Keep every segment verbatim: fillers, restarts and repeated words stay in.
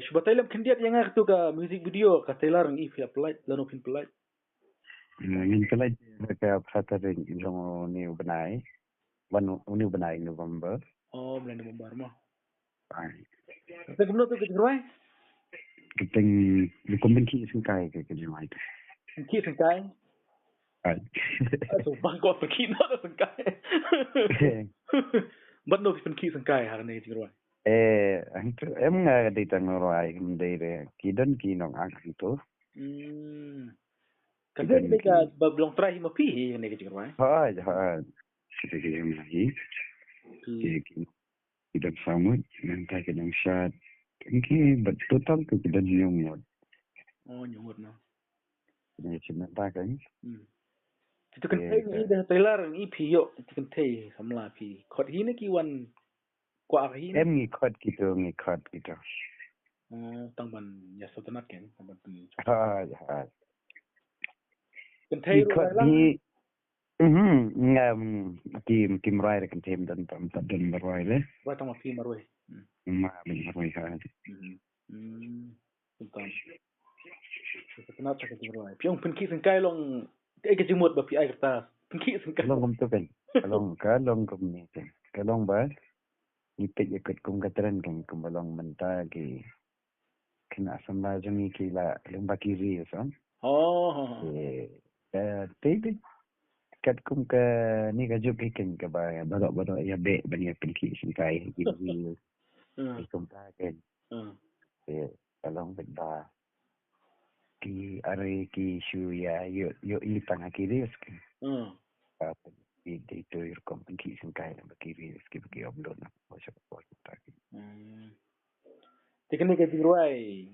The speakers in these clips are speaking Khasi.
Shu batai lem khyndiat ïa nga katu ka music video ka trailer ngi phi la pynlait, lano phin pynlait. Ngin pynlait ka pyrthei jong une u bnai. Wan une u bnai November. Oh, bnai November mo. Ai. Te kumno tu ka jingrwai? Ka teng lu kum pynkhih syngkai ka jingrwai tu. Pynkhih syngkai? Ai. Ai, so bang ko pynkhih no da syngkai. Bad no pynkhih syngkai ha ne jingrwai. Eh, hangtu em nga dei tang rwai, em dei re ki don ki nong ang hangtu. Hmm. Ka dei ka ba long trai hi ma phi hi ne ka jingrwai. Ha, ha. Kita ki jam lagi. Ki ki don samut, nanta ki don shat. Ki but total tu ki don nyong ngot. Oh, nyong ngot no. Ni chin nanta kan. Hmm. Kita kan thei ni dah trailer ni phi yo, kita kan thei samla phi. Khot hi ne ki wan kwah hi ne. Em ngi khot kita, ngi khot kita. Oh, tang ban ya sotanat kan, tang ban tu. Ha, ha. Kan thei ru lai lang. Mhm, ngam kim kim rai re kan thei dan tam tam dan marwai le. Rai tang ma phi marwai. Hmm. Ma min marwai ha. Hmm. Hmm. Tang. Sa kena tak kena rai. Pyong pynkhih syngkai long. Ai ka jingmut ba phi ai kata. Pynkhih syngkai. Long kum tu kan. Long ka long kum ni kan. Ka long ba. Ni pek ikut kum ka trend kan kum ba long mynta ki. Kena samla jong ngi ki la lem ba ki ri so. Oh. Eh, eh, te te kat kum ka ni ka juk ki ken ka ba ba dok ba dok ya be ban ya pynkhih syngkai ki ri. Hmm. Ki kum ta ken. Hmm. Eh, along bet ba ki are ki shu ya yo yo i tang ha ki ri ken. Hmm. Ba ki dei to ir kom pynkhih syngkai ba ki ri ki ba ki upload na. Ba sha ba ta ki. Hmm. Te kane ka jingrwai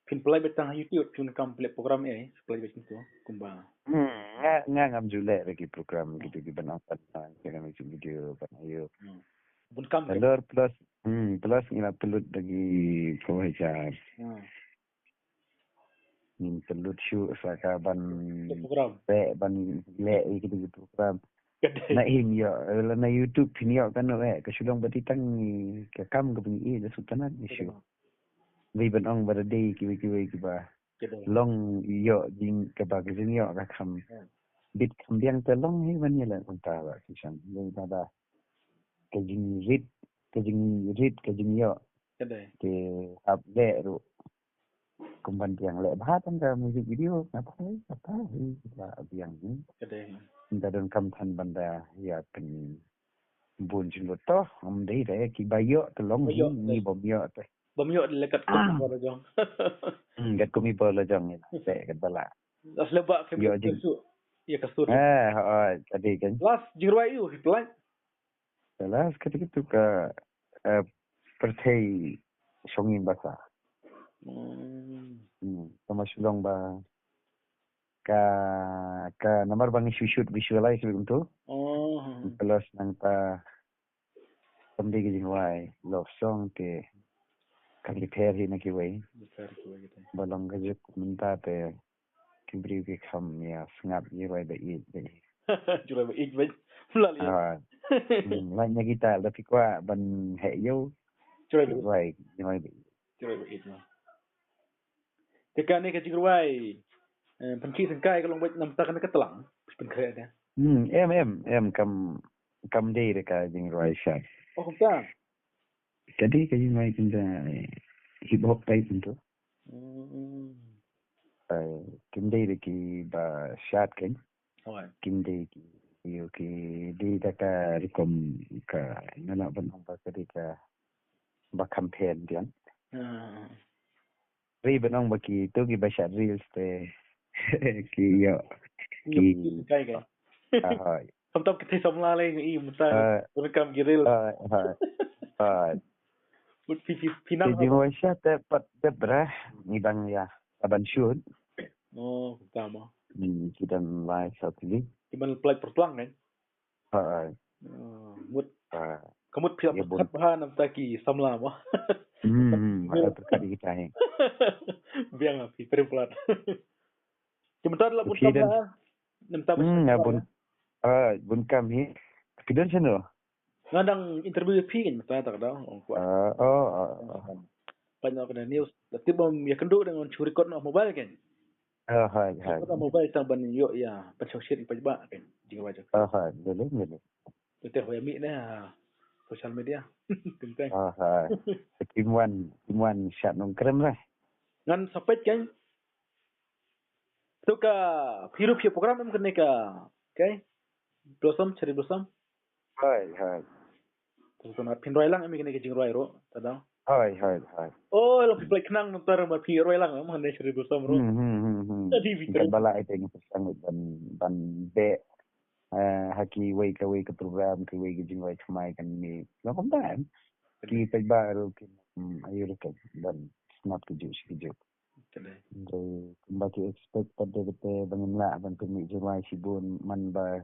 phin pynlait beit tang ha YouTube, phin kam pynlait program eh, pynlait beit tu kumba. Hmm, nga nga ngam ju leh re ki program kitu ki ban ong pat, ah, ki ban ong video ban ayo. Hmm. Bun kam kan. Dollar plus, hmm, plus ngi la pynlut lagi poi jar. Hmm. Ngin pynlut shuh sa ka ban leh program. Leh ban leh ïa kitu ki program. Ka dei. Na im ïoh, eh, na YouTube phin ïoh kano eh, ka shu long ba ti tang ka kam ka ban ïoh da sultanat ni shuh. Wei ban ong ba da dei kiwei kiwei kiba. Ka dei. Long ïoh jing kaba ka jingïoh ka kham. Hmm. Bit kham biang te long hi ban ïa la mynta ba ki shang. Wei ba da ka jingrit, ka jingrit, ka jingïoh. Ka dei. Te ap leh ruh. Kum ban biang leh bha tang ka music video, nga ta, nga ta, hi, ba biang hi. Ka dei. Nda don kam than ban da ïa pynbun jinglut to, ym dei re, ki ba ïoh te long hi, ngi bym ïoh te. Bym ïoh de le kat kum i bor la jong. Hmm, kat kum i bor la jong, ïa, te kat ba la. Las le ba khlem ïoh jing. Ïa ka sur. Eh, ha, ha, ka dei kan. Las jingrwai ïu, hi pynlait. Te la, kata kitu ka, eh, pyrthei shongin basa. Hmm. Hmm, ka ma shu long ba ka, ka namar ba ngi shu shoot visualize kumtu. Oh. Plus nangta kam dei ka jingrwai love song te kam dei pher hi na kiwei. Dei pher kiwei kita. Ba long ka juk mynta te ki briew ki kham ïa sngap ïa rwai ba ïeit ba ïeit. Ïa rwai ba ïeit ba ïeit. Mla leh. Ah. Hmm, lait na kita da phi kwah ban heh ïew. Ïa rwai ba ïeit. Rwai, ïa rwai ba ïeit. Ïa rwai ba ïeit, no. Te kane ka jingrwai, eh, pynkhih syngkai ka long beit namta kane ka tlang. Pynkhreh ka. Hmm, em, em, em, kam, kam dei re ka jingrwai shad. Oh, kumta. Ka dei ka jingrwai kumta, eh, hip hop type kumta. Hmm. Eh, kim dei de ki ba shad kan. Hooid. Kim dei ki, ïoh ki dei da ka rukom ka, nga lah ban ong ba ka dei ka ba campaign dian. Hmm. Ri ban ong ba ki tu ki ba shad reels te ki ïoh. Ki kai kai. Ah, hooid. Sometimes kita samla leh ngi mynta. Ah. Rekam ki reel. Ah, ah, ah. Mut phi, phi, phi nang. Te jingwan sha te pat dep re ngi dang ïa ban shoot. Oh, tama. Hmm, ki dang live sa phi. Ki ban play pertuang kan? Ha. Oh, mut. Ah. Ka mut phi ïa bun. Pat bha namta ki samla mo. Hmm, hmm, ha, perkat kita hi. Biang phi prim plat. Ki mynta la bun kam la. Mynta bun kam hi. Ki don shen lo. Nga dang interview phi kan mynta tak da. Ah, oh, oh, oh. Pynïoh ka news. Da tip bym ïa kynduh dang ngan shu record noh mobile kan. Oh, hai, hai. Record noh mobile tang ban ïoh ïa ban shong shit i paidbah kan. Jingrwai jong. Oh, hai, lele, lele. Te te hoya mi ne ha social media. Teng teng. Oh, hai. Kim wan, kim wan shat nong krem lah. Ngan sapet kan. Tu ka phi ruh phi program em kane ka. Okay. Blossom, Cherry Blossom. Hai, hai. Tu tu na phin roi lang em kane ka jingroi ro, ta dang. Hai, hai, hai. Oh, lo phi play khnang nang tar ma phi roi lang em kane Cherry Blossom ro. Hmm, hmm, hmm, hmm. Tadi phi kan bala ai teng sang ban ban be. Eh, ha ki wei ka wei ka program ki wei ka jingroi kmai kan ni. Lo kam dan. Ki pek ba ro ki, hmm, ayu ro kan ban snap ki ju shi ki ju. Dei kumba ki expect pat dei kata ba ngim lah ban pynmih jingrwai shibun man ba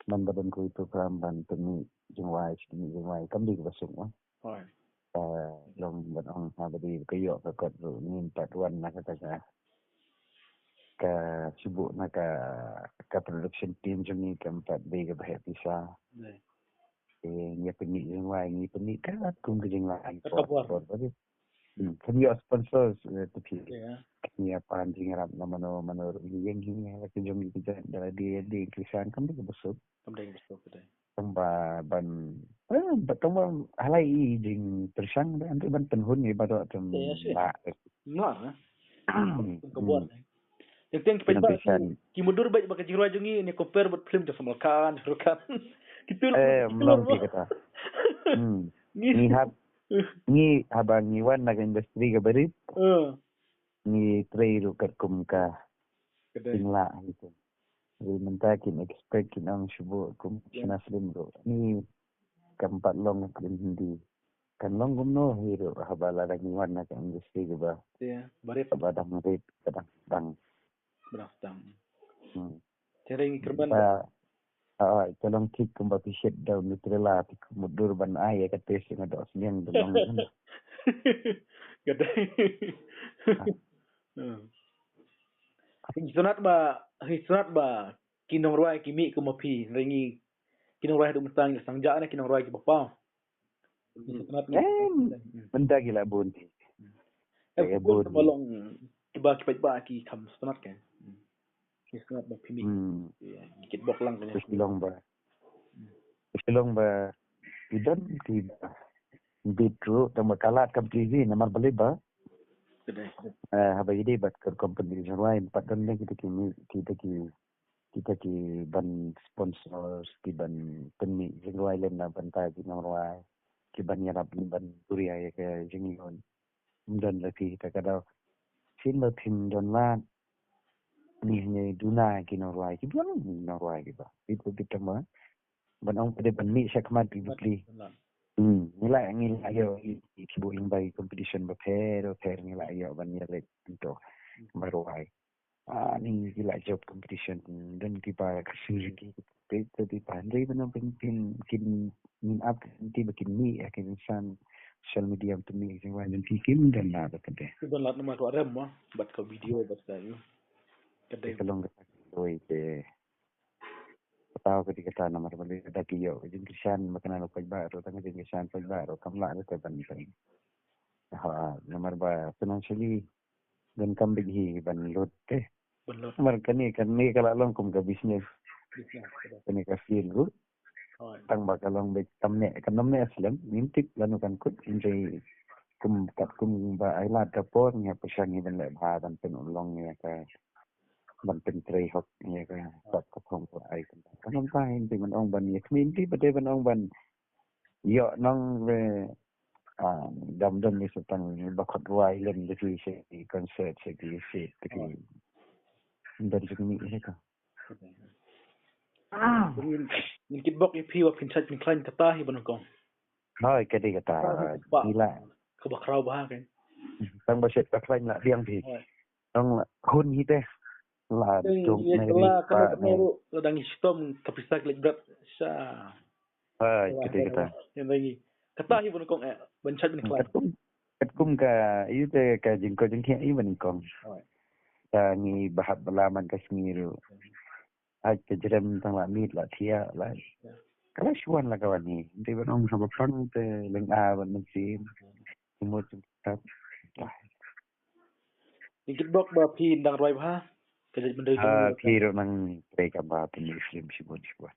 man ba don kawei program ban pynmih jingrwai shibun jingrwai kam dei kaba suk. Hooid. Long ban ong ha ba dei ka ïoh ka kot ruh ngim pat wan na kata ka ka sibuk na ka ka production team jong ngi kam pat dei kaba heh pisa. Dei. Ngi pynmih jingrwai ngi pynmih katkum ka jingrwai. Ka por. Por ba dei. Hmm, kan ïoh sponsors, eh, tu phi. Kan ïa pan jingïarap na mano mano ruh ïeng hi ïa la ki jong ki jait da la dei dei ki san kam dei ka basuk. Kam dei ka basuk ka dei. Tang ba ban, eh, ba tang ba halai i jingpyrshang da antu ban pynhun i ba doh tang ba. Nah, eh. Tang ka buat. Yang teng ki pynbah ki mudur baik ba ka jingrwai jong ngi ni compare bad film jong Salman Khan, Shah Rukh Khan. Kitu. Eh, kitu memang lah. Ngi hap ngi haba ngi wan na ka industri ka barit. Ngi trei ruh katkum ka jingleh gitu. Jadi mynta kin expect kin ong shubu kum shna film ruh. Ngi kam pat long film Hindi. Kan long kumno hi ruh haba la dang ngi wan na ka industri kaba. Barit. Kaba dang rit, kaba dang dang. Kaba dang dang. Hmm. Chereng Kerman. Ba, ah, ka long thik kumba phi shet da u Nutella, phi mudur ban ai ka taste nga doh sniang da long. Ka dei. Hi sngewtynnat ba, hi sngewtynnat ba ki nongrwai ki mih kum ma phi, hynrei ngi ki nongrwai haduh mynta ngi la sangeh na ki nongrwai kiba paw. Em, mynta ki la bun hi. Em, ki bun ba long kiba ki paidbah ki kham sngewtynnat ka. Ki sngewtynnat ba phi mih. Ki kitbok lang ka. Ki long ba. Ki long ba. Ki don ki ba. Bit ruh tang ba ka lad kam pli hi namar balei ba. Ka dei. Eh, haba ïadei bad ka company jingrwai pat don ne kita ki kita ki kita ki ban sponsors, ki ban pynmih jingrwai lem na bynta ki nongrwai, ki ban ïarap ban buria ïa ka jinglong. Ym don la ki ta ka daw. Sien ba phin don lad. Ni ni duna ki nongrwai, ki ban nongrwai ki ba. Bit bit tang ba. Ban ong pat ban mih sha khmat ki bukli. Hmm, ngi la ngi la ïoh ki bu lyngba competition ba pher ba pher ngi la ïoh ban ïaleit to. Ba rwai. Ah, ni ki la job competition don ki ba ka suri ki. Te te di ba hynrei ban ong pyn pyn kin min ap ki ba kin mih ïa ki insan social media tu mih ki wan don ki kim don la ba ka dei. Ki don la namar ka rem ma bad ka video bad ka yu. Ka dei. Ka long ka doi te. Ka taw ka dei kata namar ba lei da ki ïoh ka jingkyrshan ba kane la paidbah ruh tang ka jingkyrshan paidbah ruh kam lah ruh te ban ban. Ha, namar ba financially donkam beit hi ban lut te. Ban lut. Namar kane kane ka la long kum ka business. Business, ka dei. Kane ka field ruh. Hooid. Tang ba ka long beit kam ne kam ne slem ngim tip lano kan kut ngim jai kum katkum ba ai lad ka por ngi hap pyrshang hi ban leh bha ban pynlong ïa ka ban pyntrei hok ïa ka sap ka phong ka ai kan. Kan ong ba hin te ban ong ban ïa kmie te ba te ban ong ban ïoh nong le, ah, dam dam ni sa tang ba khot rwai lem de ki se ki concert se ki se ki ban jingmih ïa ka. Ngin, ngin kitbok ïa phi ba phin shait phin khlaiñ kata hi ba nyngkong. Hooid, ka dei kata. Kata hi kaba, kaba khraw bha kan. Tang ba shait ba khlaiñ la biang phi. Hooid. Tang la hun hi te. La duk ne la ka ne la dang shitom ka pisa klik brat sha. Hooid, ka dei kata. Kata hi ba nyngkong eh ban shait ban khlaiñ. Katkum, katkum ka ïu te ka jingkoit jingkhiah ïu ba nyngkong. Hooid. Ka ngi ba hap ba la man ka sngi ruh. Ai ka jrem tang la miet la thiah la. Ka la shuwa la ka wan hi. Te ban ong haba pang te lynga ban mynsiem. Ki mut ki kat. Ngi kitbok ba phi dang rwai bha. Ka jaitbynriew jong Ah, ngi. phi ruh nang trei kam ba pynlong film shibun shibun.